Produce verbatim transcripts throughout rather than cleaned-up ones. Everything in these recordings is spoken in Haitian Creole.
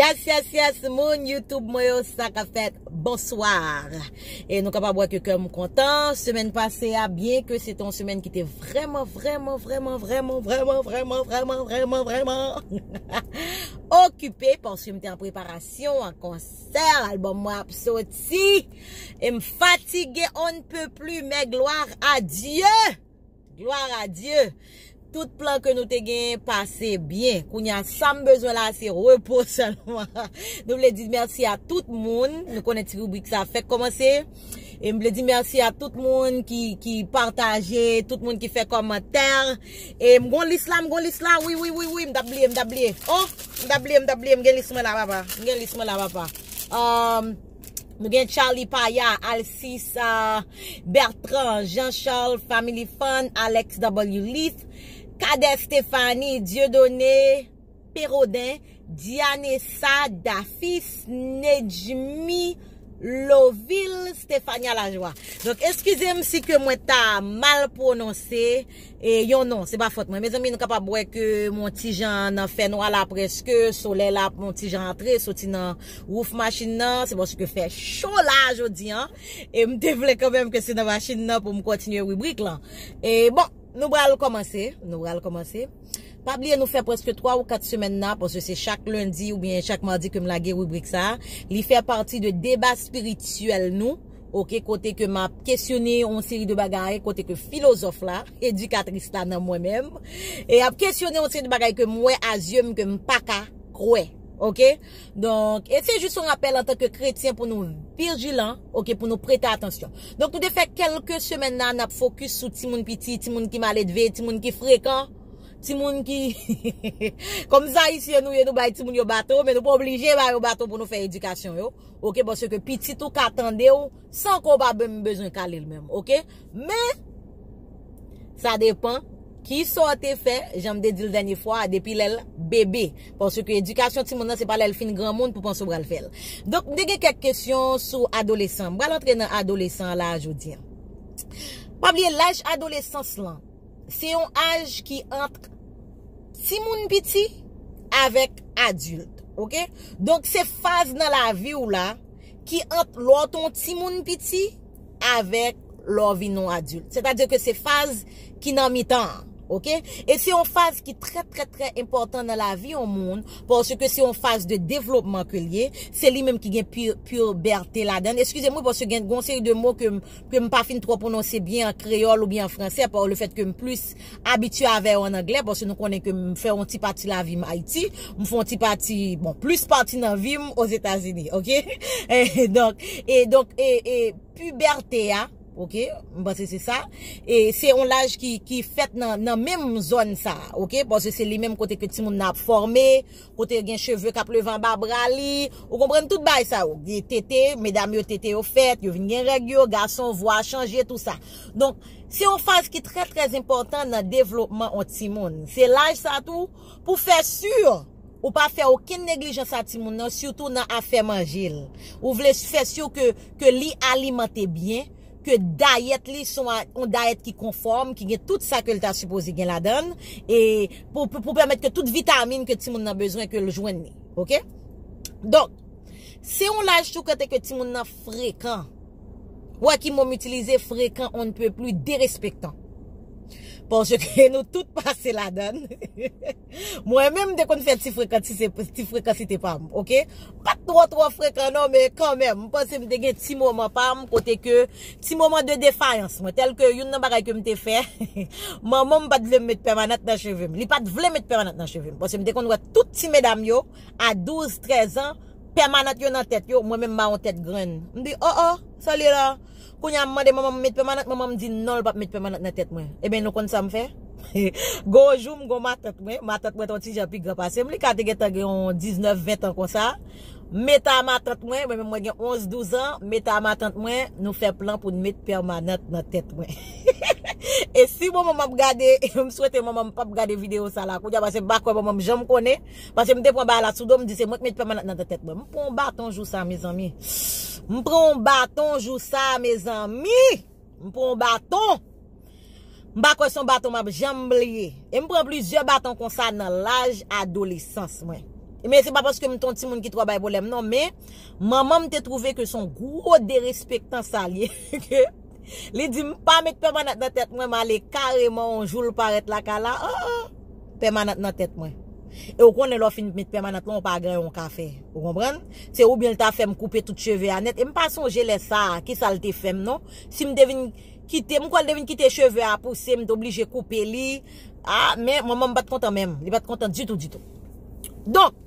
Yes, yes, yes, moun YouTube mwen yo, sa k ap fèt? Bonswa. E nou kapab wè ke kè m kontan. Semèn pase a, byen ke se te yon semèn ki te vrèman, vrèman, vrèman, vrèman okipe, paske m te an preparasyon a konsè, albòm mwen ap soti. E m fatige, on ne peut plus, men glwa a Dye! Glwa a Dye! Tout plan ke nou te genyen pase byen. Kounye a, sa m bezwen la, se repo sèlman. Nou vle di mèsi a tout moun. Nou konnen ti ribrik sa fèk kòmanse. E m vle di mèsi a tout moun ki, ki pataje, tout moun ki fè kòmantè. E m gon lis la, m gon lis la. Wi, wi, wi, wi, m t ap bliye, m t ap bliye. Oh, m t ap bliye, m t ap bliye. M gen lis mwen la, papa. M gen lis mwen la, papa. Um, Nou gen Charlie Paya, Alcisa Bertrand, Jean Charles Family Fun, Alex W Leith, Cadet Stéphanie, Dieudonné Pérodin, Dianessa Dafis, Nedjmi Lovil, Stéphania Lajoie. Donk, eskize m si ke mwen ta mal pwononse e yon non, se pa fòt mwen. Mezanmi, nou kapab wè ke m on ti jan nan fènwa la prèske, solèy la on ti jan antre, soti nan wouf machin nan, se paske fè cho la jodi an. E m te vle kanmenm ke se nan machin nan pou m kontinye ribrik lan. E bon, nou pral kòmanse, nou pral kòmanse. Pa bliye nou fè prèske twa ou kat semèn nan, paske se chak lendi oubyen chak madi ke m lage ribrik sa. Li fè pati de deba espirityèl nou, oke, kote ke m ap kesyone yon seri de bagay, kote ke filozòf la, edikatris la nan mwen menm, e ap kesyone yon seri de bagay ke m wè a zye m, ke m pa ka kwè, oke? Donk, e se jis yon rapèl antanke kretyen pou nou vijilan, oke, pou nou prete atansyon. Donk, nou te fè kèlke semèn la, n ap fokis sou timoun piti, timoun ki maledve, timoun ki frekan, timoun ki, kòm sa, Ayisyen nou ye, nou bay timoun yo baton, men nou pa oblije ba yo baton pou nou fè edikasyon yo. Oke, paske pitit ou ka tande w san ke w pa menm bezwen kale l menm, oke? Men, sa depan kisa w te fè, jan m te di l dènye fwa a, depi lè l bebe. Paske edikasyon timoun nan, se pa lè l fin granmoun pou panse w pral fè l. Donk, m te gen kèk kesyon sou adolesan. M pral antre nan adolesan an la a jodi an. Pa bliye, laj adolesans lan, se yon aj ki ant timoun piti avèk adilt, oke? Donk, se faz nan lavi w la ki ant lè w te yon timoun piti avèk lè w vin yon adilt. Sètadi ke se faz ki nan mitan an, oke? E se yon faz ki trè, trè, trè enpòtan nan lavi yon moun, paske se yon faz de devlopman ke l ye. Se li menm ki gen pi-, pibète ladan l. Eskize m, wi, paske gen yon seri de mo ke m ke m pa fin twò pwononse byen an kreyòl oubyen an fransè, pa le fèt ke m plis abitye avè yo an anglè, paske nou konnen ke m fè yon ti pati lavi m Ayiti, m fè yon ti pati, bon, plis pati nan vi m Ozetazini, oke? E donk, e donk, e, e pibète a, oke, m panse se sa, e se yon laj ki, ki fèt nan, nan menm zòn sa, oke? Paske se li menm kote ke timoun nan ap fòme, kote gen cheve k ap leve anba bra li. Ou konprann tout bagay sa yo. Gen tete, medam yo tete yo fèt, yo vin gen règ yo, gason, vwa chanje, tou sa. Donk, se yon faz ki trè, trè enpòtan nan devlopman yon timoun. Se laj sa tou, pou fè si ou pa fè okenn neglijans a timoun nan, sitou nan afè manje l. Ou vle fè si ke, ke li alimante byen, ke dayèt li se yon a-, yon dayèt ki konfòm, ki gen tout sa ke l ta sipoze gen ladan l, e pou, pou, pou pèmèt ke tout vitamin ke timoun nan bezwen ke l jwenn li, oke? Donk, se yon laj tou kote ke timoun nan frekan. Ou wè ki mo m itilize, frekan, on ne peut plus, derespektan. Paske nou tout pase ladan l. Mwen menm, m te konn fè ti frekan, ti se, ti frekansite pa m, oke? M pa t twò, twò frekan non, men kanmenm, m panse m te gen ti moman pa m, kote ke, ti moman de defayans mwen, tèl ke youn nan bagay ke m te fè, manman m pa t vle m met pèmanant nan cheve m. Li pa t vle met pèmanant nan cheve m, paske m te konn wè tout ti medam yo, a douz, trèz an, pèmanant yo nan tèt yo, mwen menm m a yon tèt grenn. M di, oh, oh, sa l ye la? Kounye a m mande manman m met pèmanant, manman m di non, l p ap met pèmanant nan tèt mwen. Ebyen, nou konn sa m fè? Gon jou, m gon matant mwen, matant mwen te yon ti jan pi gran pase m, li ka te gentan gen yon diznèf, ven an konsa. M met a matant mwen, mwen menm mwen gen onz, douz an, m met a matant mwen, nou fè plan pou n met pèmanant nan tèt mwen. E si manman m ap gade, m swete manman m p ap gade videyo sa la kounye a, paske m pa kwè manman m janm konnen. Paske m te pran bagay la sou do m, m di se mwen k met pèmanant nan tèt mwen. M pran yon baton jou sa, mezanmi. M pran yon baton jou sa, mezanmi. M pran yon baton. M pa kwè se yon baton m ap janm bliye. E m pran plizyè baton konsa nan laj adolesans mwen. Men se pa paske m te yon timoun ki twò bay pwoblèm non, men manman m te twouve ke se yon gwo derespektan sa l ye. Ke li di m pa met pèmanant nan tèt mwen, m ale kareman yon jou l parèt lakay la, oh, oh, pèmanant nan tèt mwen. E ou konnen lè w fin met pèmanant lan, ou pa gen anyen w ka fè. Ou konprann? Se oubyen l ta fè m koupe tout cheve a nèt. E m pa sonje lè sa a, kisa l te fè m non. Si m te vin kite, m kwè l te vin kite cheve a pouse, m te oblije koupe li. Ah, men manman m pa t kontan menm. Li pa t kontan ditou, ditou. Donk,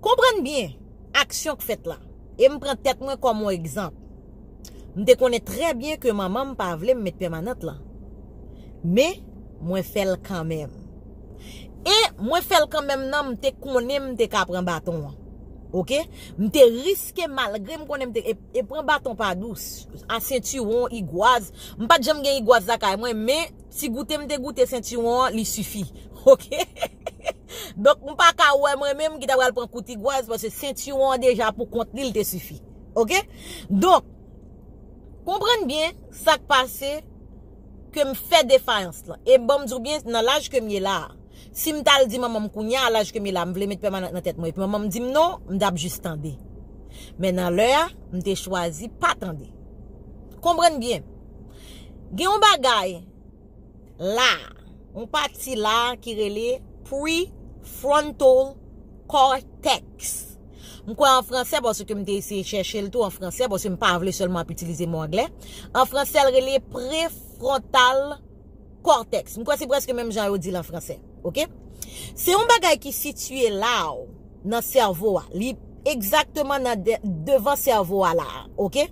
konprann byen aksyon k fèt la. E m pran tèt mwen kòm yon egzanp. M te konnen trè byen ke manman m pa vle m met pèmanant lan. Men, mwen fè l kanmenm. E mwen fè l kanmenm nan, m te konnen m te ka pran baton an. Oke? M te riske malgre m konnen m te. E, e pran baton pa dous. A sentiwon, igwaz. M pa t janm gen igwaz lakay mwen, men ti goute m te goute sentiwon an, li sifi. Oke? Donk, m pa ka wè mwen menm ki ta pral pran kout igwaz, paske sentiwon an deja pou kont li, li te sifi. Oke? Donk, konprann byen sa k pase ke m fè defayans lan. E ban m di w byen, nan laj ke m ye la a, si m t al di manman m kounye a, laj ke m ye la, m vle met pèmanant nan tèt mwen, epi manman m di m non, m t ap jis tande. Men nan lè a, m te chwazi pa tande. Konprann byen. Gen yon bagay la, yon pati la ki rele prefrontal cortex. M kwè an fransè, paske m te eseye chèche l tou an fransè, paske m pa vle sèlman ap itilize mo anglè. An fransè, l rele prefrontal cortex. M kwè se prèske menm jan yo di l an fransè. Oke? Se yon bagay ki sitiye la, nan sèvo a. Li egzakteman nan de, devan sèvo a la. Oke?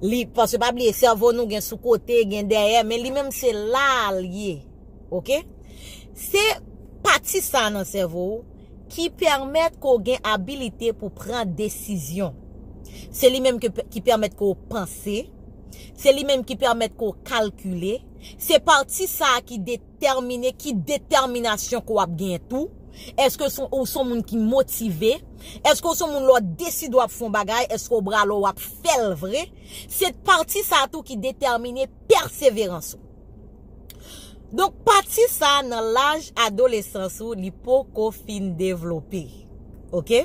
Li, paske pa bliye, sèvo nou gen sou kote, gen dèyè, men li menm se la l ye. Oke? Se pati sa nan sèvo w ki pèmèt ke w gen abilite pou pran desizyon. Se li menm ke, ki pèmèt ke w panse. Se li menm ki pèmèt ke w kalkile. Se pati sa a ki detèmine ki detèminasyon ke w ap genyen tou. Èske w se yon moun ki motive? Èske w se yon moun lè w deside w ap fè yon bagay, èske w brale w ap fè l vre? Se pati sa a tou ki detèmine pèseverans ou. Donk, pati sa a nan laj adolesans ou, li poko fin devlope. Oke?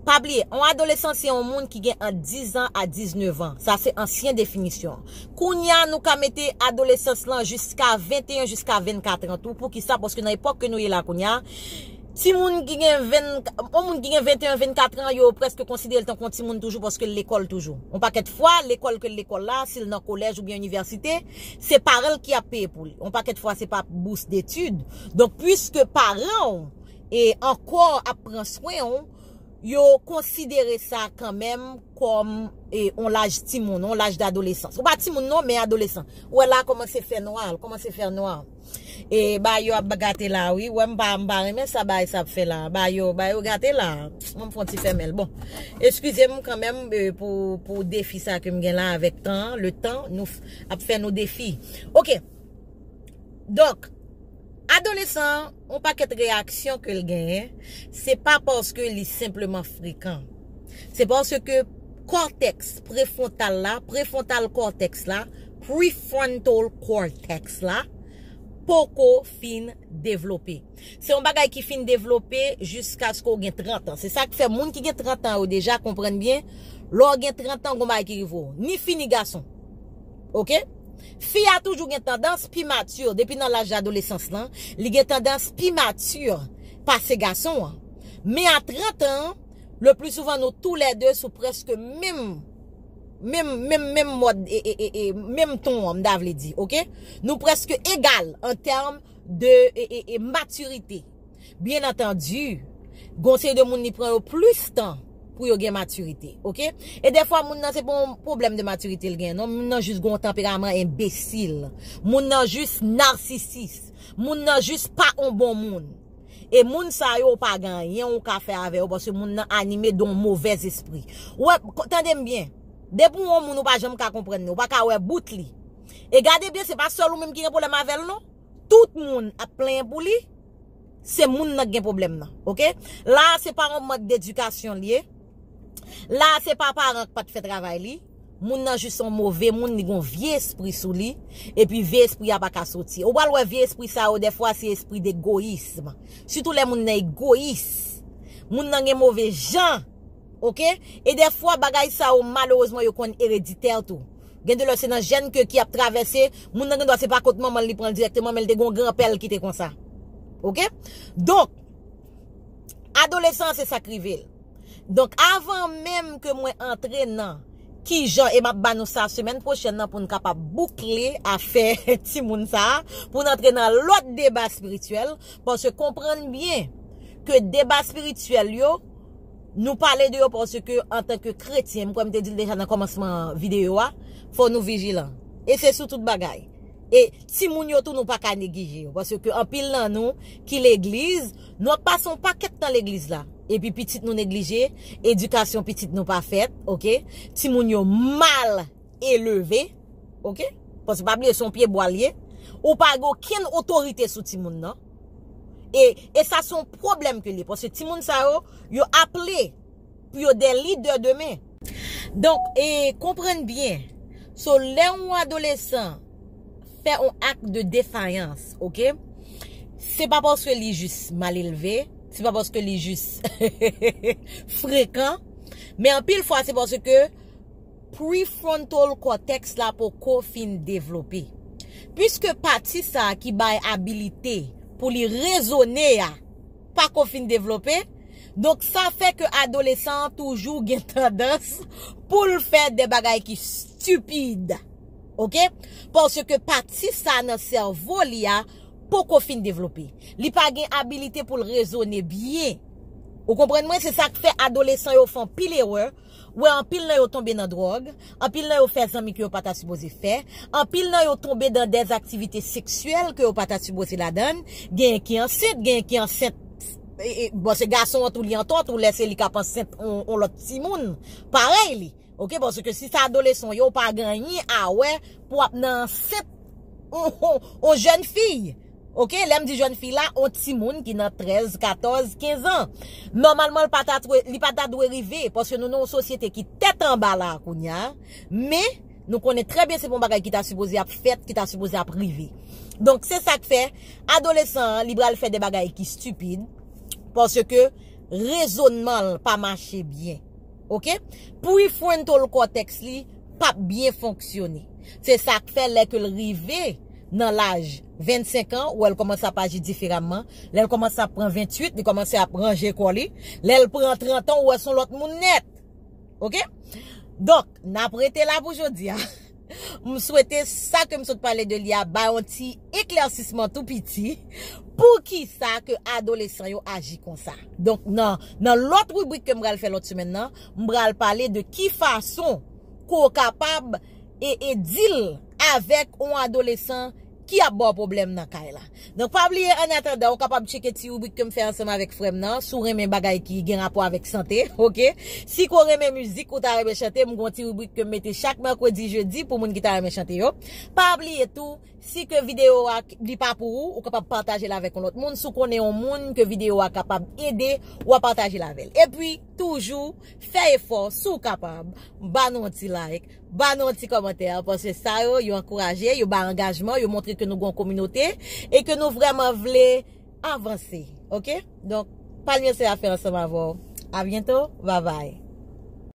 Pa bliye, yon adolesan se yon moun ki gen ant diz an a diznèf an. Sa se ansyen definisyon. Kounye a, nou ka mete adolesans lan jiska venteyen, jiska vennkat an tou. Poukisa? Paske nan epòk ke nou ye la kounye a, timoun ki gen ven, yon moun ki gen venteyen, vennkat an, yo prèske konsidere l tankou yon timoun toujou paske l lekòl toujou. Yon pakèt fwa, lekòl ke l lekòl la, si l nan kolèj oubyen inivèsite, se paran l ki ap peye pou li. Yon pakèt fwa, se pa bous detid. Donk, piske paran w e ankò ap pran swen w, yo konsidere sa kanmenm kòm e, yon laj timoun, yon laj dadolesans. Ou pa timoun non, men adolesan. Ou wè la kòmanse fè nwa, l kòmanse fè nwa. E ba yo ap gate la, wi. Wè m pa, m pa renmen sa bagay sa ap fè la. Ba yo, ba yo gate la. Mwen m fè yon ti fèmen l. Bon, eskize m kanmenm e, pou, pou defi sa ke m gen la avèk tan, le tan, nou f, ap fè nou defi. Oke. Donk, adolesan an, yon pakèt reyaksyon ke l genyen, se pa paske li senpleman frekan. Se paske kòtèks prefwontal la, prefwontal kòtèks la, prefrontal cortex la, poko fin devlope. Se yon bagay ki fin devlope jiskaske w gen trant an. Se sa k fè moun ki gen trant an yo deja konprann byen, lè w gen trant an, gon bagay ki rive w. Ni fi ni gason. Oke? Fi a toujou gen tandans pi mati, depi nan laj adolesans lan, li gen tandans pi mati pase gason an. Men a trant an, le pli souvan nou toulède sou prèske menm, menm, menm, menm mòd, e, e, e, e, menm ton an, m ta vle di, oke? Nou prèske egal an tèm de, e, e, e, matirite. Byen antandi, gon seri de moun li pran yo plis tan pou yo gen matirite, oke? E dèfwa moun nan se pa yon pwoblèm de matirite l gen, non, moun nan jis gon tanperaman enbesil. Moun nan jis nasisis. Moun nan jis pa yon bon moun. E moun sa yo, ou pa gen anyen ou ka fè avè yo, paske moun nan anime de yon movèz espri. Ou wè, ko, tande m byen. Depi w yon moun ou pa janm ka konprann li, ou pa ka wè bout li. E gade byen, se pa sèl ou menm ki gen pwoblèm avè l, non. Tout moun ap plenyen pou li, se moun nan k gen pwoblèm nan, oke? La, se pa yon mank dedikasyon l ye. La, se pa paran k pa t fè travay li. Moun nan jis yon move moun, li gon vye espri sou li, epi vye espri a pa ka soti. Ou pral wè vye espri sa yo, dèfwa se espri degoyism. Sitou lè moun nan egoyis. Moun nan gen move jan. Oke? E dèfwa bagay sa yo, malerezman, yo konn ereditè tou. Gen de lè se nan jèn ke ki ap travèse, moun nan gen dwa se pa kot manman li pran l dirèkteman, men l te gon granpè l ki te konsa. Oke? Donk, adolesan an se sa k rive l. Donk, avan menm ke mwen antre nan kijan, e m ap ba nou sa semèn pwochèn nan pou n kapab boukle afè timoun sa a, pou n antre nan lòt deba espirityèl, paske konprann byen ke deba espirityèl yo, nou pale de yo paske antanke kretyen, m kwè m te di l deja nan kòmansman videyo a, fò nou vijilan. E se sou tout bagay. E timoun yo tou nou pa ka neglije yo. Paske anpil nan nou ki legliz, nou ap pase yon pakèt tan legliz la. Epi pitit nou neglije, edikasyon pitit nou pa fèt, oke? Timoun yo mal eleve, oke? Paske pa bliye se yon pye bwa l ye. Ou pa gen okenn otorite sou timoun nan. E, e sa se yon pwoblèm ke li ye. Paske timoun sa yo, yo aple pou yo de lidè demen. Donk, e, konprann byen. So, lè yon adolesan fè yon ak de defayans, oke? Se pa paske li jis mal elve, se pa paske li jis frekan, men anpil fwa se paske prefrontal cortex la poko fin devlope. Piske pati sa a ki bay abilite pou li rezone a pako fin devlope, donk sa fè ke adolesan an toujou gen tandans pou l fè de bagay ki stipid. Oke? Paske pati sa nan sèvo li a poko fin devlope. Li pa gen abilite pou l rezone byen. Ou konprann mwen? Se sa k fè adolesan yo fè anpil erè. Ou wè anpil nan yo tonbe nan dwòg, anpil nan yo fè zanmi ke yo pa ta sipoze fè, anpil nan yo tonbe dan dèzaktivite seksyèl ke yo pa ta sipoze ladann, genyen ki ansent, genyen ki ansent, e, e, bon, se gason an tou li antò, tou lè se li k ap ansent on, on lòt timoun, parèy li. Oke, paske si se adolesan yo, ou pa gen anyen a wè pou ap nan ansent on, on, on jèn fi. Oke, lè m di jèn fi la, on timoun ki nan trèz, katòz, kenz an. Nòmalman, li pa ta dwe, li pa ta dwe rive, paske nou nan yon sosyete ki tèt anba la kounye a, men nou konnen trè byen se pa yon bagay ki ta sipoze ap fèt, ki ta sipoze ap rive. Donk, se sa k fè, adolesan an, li pral fè de bagay ki stipid, paske rezònman l pa mache byen. Oke? Prefrontal cortex li p ap byen fonksyone. Se sa k fè lè ke l rive nan laj vennsenk an, ou wè l kòmanse ap aji diferaman. Lè l kòmanse ap pran venntuit, li kòmanse ap ranje kò li. Lè l pran trant an, ou wè s on lòt moun nèt. Oke? Donk, n ap rete la pou jodi a. M swete sa ke m sot pale de li a bay yon ti eklèsisman tou piti. Poukisa ke adolesan yo aji konsa? Donk, nan, nan lòt ribrik ke m pral fè lòt semèn nan, m pral pale de ki fason ke w kapab e, e deal avèk yon adolesan ki ap ba w pwoblèm nan kay la. Donk, pa bliye, annatandan, ou kapab tcheke ti ribrik ke m fè ansanm avèk frè m nan, si w renmen bagay ki gen rapò avèk sante, oke? Si ke w renmen mizik, ou ta renmen chante, m gon ti ribrik ke m mete chak mèkredi, jedi pou moun ki ta renmen chante yo. Pa bliye tou, si ke videyo a li pa pou ou, ou kapab pataje l avèk yon lòt moun. Si w konnen yon moun ke videyo a kapab ede, w a pataje l avè l. Epi, toujou, fè efò, si w kapab, ba nou yon ti like, ba nou yon ti kòmantè, paske sa yo, yo ankouraje, yo bay angajman, yo montre ke nou gon kominote, e ke nou vrèman vle avanse, oke? Donk, Palmier se afè ansanm avè w. A byento, babay.